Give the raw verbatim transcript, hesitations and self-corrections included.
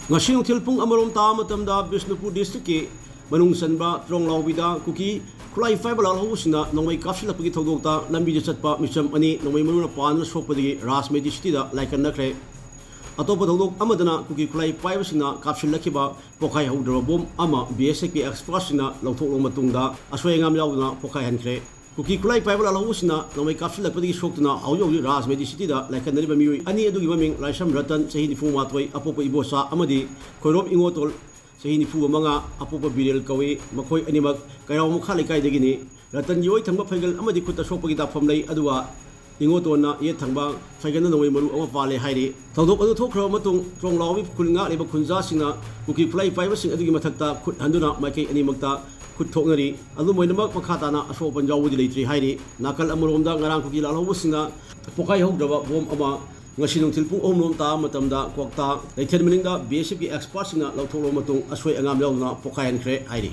ꯉꯁꯤ ꯅꯨꯡꯊꯤꯜ ꯄꯨꯡ ꯑꯃꯔꯣꯝ ꯇꯥꯕ ꯃꯇꯝꯗ ꯕꯤꯁꯅꯨꯄꯨꯔ ꯗꯤꯁꯇ꯭ꯔꯤꯛꯀꯤ ꯃꯅꯨꯡ ꯆꯟꯕ ꯇ꯭ꯔꯣꯡꯂꯥꯎꯕꯤꯗ ꯀꯨꯀꯤ ꯈꯨꯠꯂꯥꯏ ꯄꯥꯏꯕ ꯂꯥꯜꯍꯧꯕꯁꯤꯡꯅ ꯅꯣꯡꯃꯩ ꯀꯥꯞꯁꯤꯜꯂꯛꯄꯒꯤ ꯊꯧꯗꯣꯛꯇ ꯂꯝꯕꯤꯗ ꯆꯠꯄ ꯃꯤꯆꯝ ꯑꯅꯤ ꯅꯣꯡꯃꯩ ꯃꯔꯨꯅ ꯄꯥꯟꯗꯨꯅ ꯁꯣꯛꯄꯗꯒꯤ ꯔꯥꯖ ꯃꯦꯗꯤꯁꯤꯇꯤꯗ ꯂꯥꯏꯀꯠꯅꯈ꯭ꯔꯦ꯫ ꯑꯇꯣꯞꯄ ꯊꯧꯗꯣꯛ ꯑꯃꯗꯅ ꯀꯨꯀꯤ ꯈꯨꯠꯂꯥꯏ ꯄꯥꯏꯕꯁꯤꯡꯅ ꯀꯥꯞꯁꯤꯜꯂꯛꯈꯤꯕ ꯄꯣꯈꯥꯏ ꯍꯧꯗ꯭ꯔꯕ ꯕꯣꯝ ꯑꯃ ꯕꯤ ꯑꯦꯁ ꯑꯦꯐꯀꯤ ꯑꯦꯛꯁꯄꯔꯠꯁꯤꯡꯅ ꯂꯧꯊꯣꯛꯂꯕ ꯃꯇꯨꯡꯗ ꯑꯁꯣꯏ ꯑꯉꯥꯝ ꯌꯥꯎꯗꯅ ꯄꯣꯈꯥꯏꯍꯟꯈ꯭ꯔꯦ꯫ ꯀꯨꯀꯤ ꯈꯨꯠꯂꯥꯏ ꯄꯥꯏꯕ ꯂꯥꯜꯍꯧꯕꯁꯤꯡꯅ ꯅꯣꯡꯃꯩ ꯀꯥꯞꯁꯤꯜꯂꯛꯄꯗꯒꯤ ꯁꯣꯛꯇꯨꯅ ꯍꯧꯖꯤꯛ ꯍꯧꯖꯤꯛ ꯔꯥꯖ ꯃꯦꯗꯤꯁꯤꯇꯤꯗ ꯂꯥꯏꯀꯠꯅꯔꯤꯕ ꯃꯤꯑꯣꯏ ꯑꯅꯤ ꯑꯗꯨꯒꯤ ꯃꯃꯤꯡ ꯂꯥꯏꯁ꯭ꯔꯝ ꯔꯇꯟ, ꯆꯍꯤ ꯅꯤꯐꯨ ꯃꯥꯊꯣꯏ, ꯑꯄꯣꯛꯄ ꯏꯕꯣꯆꯥ, ꯑꯃꯗꯤ ꯈꯣꯏꯔꯣꯞ ꯏꯉꯣꯇꯣꯜ, ꯆꯍꯤ ꯅꯤꯐꯨ ꯃꯉꯥ, ꯑꯄꯣꯛꯄ ꯕꯤꯔꯦꯜ ꯀꯧꯏ꯫ ꯃꯈꯣꯏ ꯑꯅꯤꯃꯛ ꯀꯩꯔꯥꯎ ꯃꯈꯥ ꯂꯩꯀꯥꯏꯗꯒꯤꯅꯤ꯫ ꯔꯇꯟꯒꯤ ꯑꯣꯏ ꯊꯪꯕ ꯐꯩꯒꯜ ꯑꯃꯗꯤ ꯈꯨꯠꯇ ꯁꯣꯛꯄꯒꯤ ꯇꯥꯛꯐꯝ ꯂꯩ, ꯑꯗꯨꯒ ꯏꯉꯣꯇꯣꯟꯅ ꯌꯦꯠ ꯊꯪꯕ ꯐꯩꯒꯜꯗ ꯅꯣꯡꯃꯩ ꯃꯔꯨ ꯑꯃ ꯄꯥꯜꯂꯦ ꯍꯥꯏꯔꯤ꯫ ꯊꯧꯗꯣꯛ ꯑꯗꯨ ꯊꯣꯛꯈ꯭ꯔꯕ ꯃꯇꯨꯡ ꯇ꯭ꯔꯣꯡꯂꯥꯎꯕꯤ ꯈꯨꯜ ꯉꯥꯛꯂꯤꯕ ꯈꯨꯟꯖꯥꯁꯤꯡꯅ ꯀꯨꯀꯤ ꯈꯨꯠꯂꯥꯏ ꯄꯥꯏꯕꯁꯤꯡ ꯑꯗꯨꯒꯤ ꯃꯊꯛꯇ ꯈꯨꯠ ꯍꯟꯗꯨꯅ ꯃꯥꯏꯀꯩ ꯑꯅꯤꯃꯛꯇ ꯈꯨꯠ ꯊꯣꯛꯅꯔꯤ꯫ ꯑꯗꯨꯝ ꯑꯣꯏꯅꯃꯛ, ꯃꯈꯥ ꯇꯥꯅ ꯑꯁꯣꯛ ꯑꯄꯟ ꯌꯥꯎꯕꯗꯤ ꯂꯩꯇ꯭ꯔꯤ ꯍꯥꯏꯔꯤ꯫ ꯅꯥꯀꯜ ꯑꯃꯔꯣꯝꯗ, ꯉꯔꯥꯡ ꯀꯨꯀꯤ ꯂꯥꯜꯍꯧꯕꯁꯤꯡꯅ ꯄꯣꯈꯥꯏꯍꯧꯗ꯭ꯔꯕ ꯕꯣꯝ ꯑꯃ ꯉꯁꯤ ꯅꯨꯡꯊꯤꯜ ꯄꯨꯡ ꯑꯍꯨꯝ ꯔꯣꯝ ꯇꯥꯕ ꯃꯇꯝꯗ ꯀ꯭ꯋꯥꯛꯇꯥ ꯀꯩꯊꯦꯜ ꯃꯅꯤꯡꯗ ꯕꯤ ꯑꯦꯁ ꯑꯦꯐꯀꯤ ꯑꯦꯛꯁꯄꯔꯠꯁꯤꯡꯅ ꯂꯧꯊꯣꯛꯂꯕ ꯃꯇꯨꯡ ꯑꯁꯣꯏ ꯑꯉꯥꯝ ꯌꯥꯎꯗꯅ ꯄꯣꯈꯥꯏꯍꯟꯈ꯭ꯔꯦ ꯍꯥꯏꯔꯤ꯫